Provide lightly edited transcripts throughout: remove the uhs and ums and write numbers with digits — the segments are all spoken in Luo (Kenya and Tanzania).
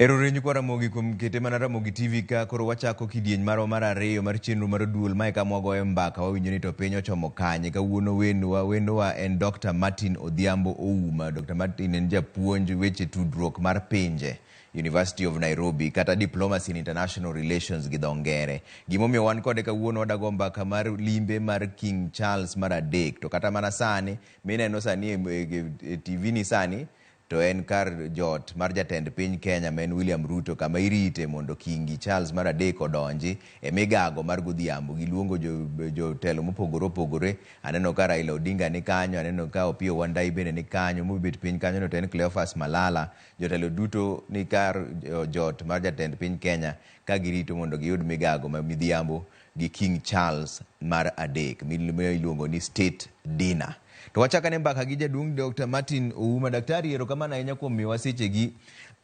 Ero nyikwa Ramogi kuom kete mana Ramogi TV ka koro wachako kidieny marwa mar ariyo mar chenro mar duol mae kama wagoye mbaka wawinjo ni to piny ochomo kanye. Kawuono wendowa en Dr. Martin Odhiambo Ouma. Dr. Martin en japuonj weche tudruok mar pinje University of Nairobi kata Diplomacy in International Relations gi dho ngere. Gimomiyo wan kode kawuono wadago mbaka mar limbe mar King Charles mar adek to kata mana sani mineno sani e TV ni sani to en kar jot mar jatend piny Kenya ma en William Ruto kama irite mondo Kingi Charles mar adek odonji e migago mar godhiambo. Giluongo jotelo mopogore opogore. Aneno ka Raila Odinga ni kanyo, aneno ka Opiyo Wandayi bende ni kanyo, mobet piny kanyo no to en Cleophas Malala. Jotelo duto ni kar jot mar jatend piny Kenya ka girito mondo giyud migago ma midhiambo gi King Charles mar adek miluongo ni State Dinner. To wachak ane mbaka gi jaduong' Dr. Martin Ouma. Daktari, erokamano ahinya kuom miyowa sechegi.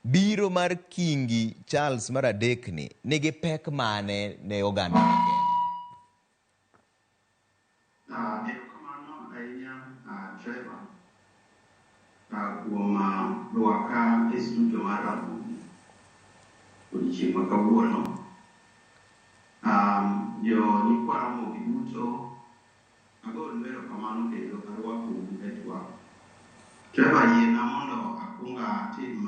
Biro mar Kingi Charles mar adek ni nigi pek mane ne oganda ma Kenya? Erokamano ahinya, Trevor, kuom rwaka e studio mar Ramogi odiochieng' ma kawuono. Jo nyikwa Ramogi duto agonu erokamano kendo arwakou e twak. Trevor, yiena mondo akuong atim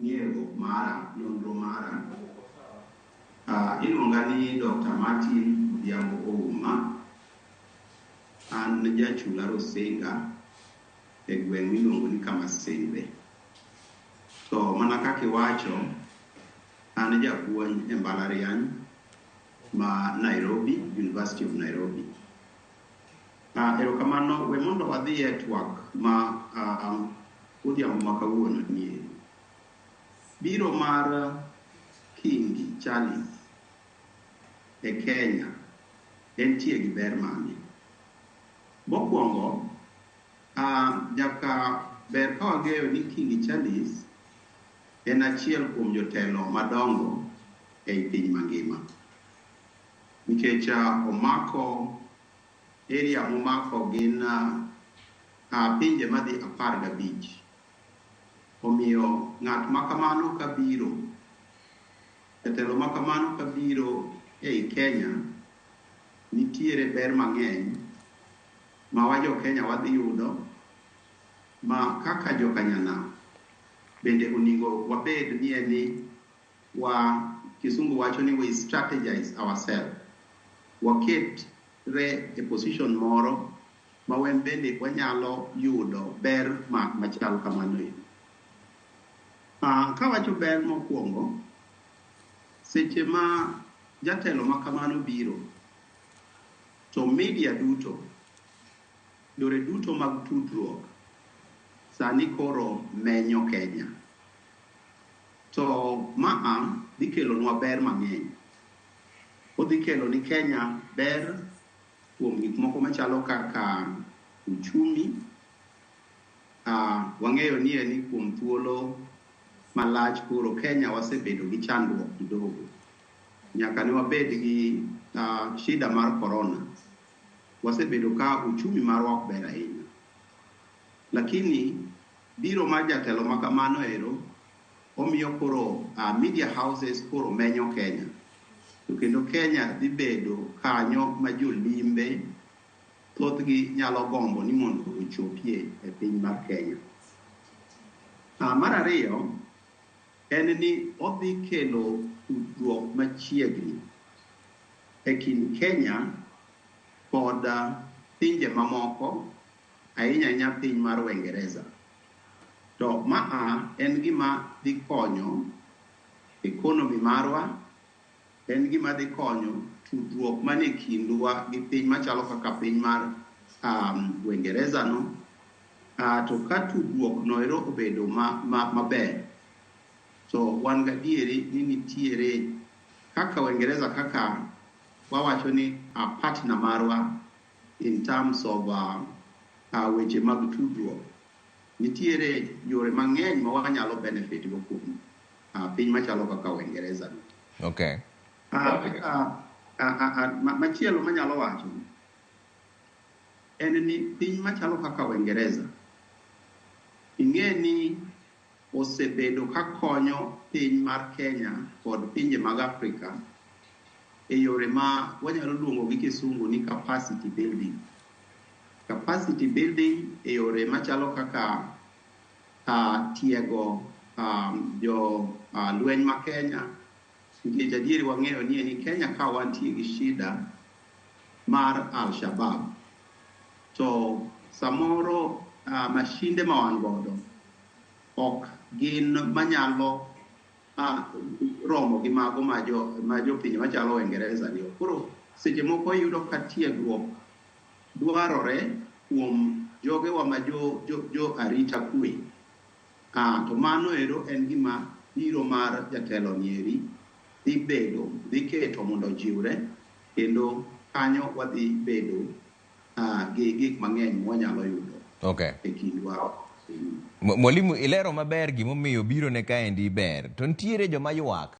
ng'eruok mara, nonro mara. Iluonga ni Dr. Martin Odhiambo Ouma. An jachula Rusinga e gweng' miluongo ni Kamasimbe. To mana kaka iwacho, an japuonj e mbalariany ma Nairobi, University of Nairobi. Erokamano, we mondo wadhi e twak ma odhiambo ma kawuono ni. Biro mar Kingi Charles e Kenya entie gi ber mane? Mokwongo, nyaka ber ka wang'eyo ni Kingi Charles en achiel kuom jotelo madongo ei piny mangima. Nikech omako area momako gin pinje madhi 15. Omiyo ng'at ma kamano kabiro, jatelo ma kamano kabiro ei Kenya, nitiere ber mang'eny ma wa jo Kenya wadhi yudo ma kaka jokanyanam bende onego wabed ni en ni wa kisungu wacho ni we strategize ourselves. Waketre e position moro ma wan bende wanyalo yudo ber ma machal kamano ero. Kawacho ber mokwongo, seche ma jatelo ma kamano biro, to media duto, yore duto mag tudruok, sani koro menyo Kenya. To maa dhi kelonwa ber mang'eny. Odhi kelo ni Kenya ber kuom gik moko machalo kaka uchumi. Wang'eyo ni en kuom thuolo malach koro Kenya wasebedo gi chandruok kidogo. Nyaka ne wabed gi shida mar corona. Wasebedo ka uchumi marwa ok ber ahinya. Lakini biro mar jatelo ma kamano ero omiyo koro media houses koro menyo Kenya. To kendo Kenya dhi bedo kanyo ma jolimbe thothgi nyalo gombo ni mondo ochopie e piny mar Kenya. Mar ariyo en ni odhi kelo tudruok machiegni e kind Kenya kod pinje mamoko, ahinya ahinya piny mar Uingereza. To maa en gima dhi konyo economy marwa, en gima dhi konyo tudruok manie kindwa gi piny machalo kaka piny mar Uingereza no. To ka tudruok no ero obedo maber, to wan gadieri ni nitiere kaka Uingereza kaka wawacho ni a partner marwa in terms of weche mag tudruok. Nitiere yore mang'eny ma wanyalo benefit go kuom piny machalo kaka Uingereza no. Machielo manyalo wacho en ni piny machalo kaka Uingereza, ing'e ni osebedo ka konyo piny mar Kenya kod pinje mag Afrika e yore ma wanyalo luongo gi kisungu ni capacity building. Capacity building e yore machalo kaka tiego jo lweny ma Kenya, nikech adieri wang'eyo ni Kenya ka wantie gi shida mar Al-Shabaab, to samoro mashinde ma wan godo ok gin manyalo romo gi mago ma jopinje machalo Uingereza nigo. Koro seche moko iyudo ka tiegruok dwarore kuom jogewa ma jo arita kwe. To mano ero en gima biro mar jatelo nieri dhi bedo, dhi keto mondo ojiwre, kendo kanyo wadhi bedo gi gik mang'eny mwanyalo yudo e kindwa. Mwalimu, ilero maber gimomiyo biro ne kaendi ber, to nitiere joma ywak.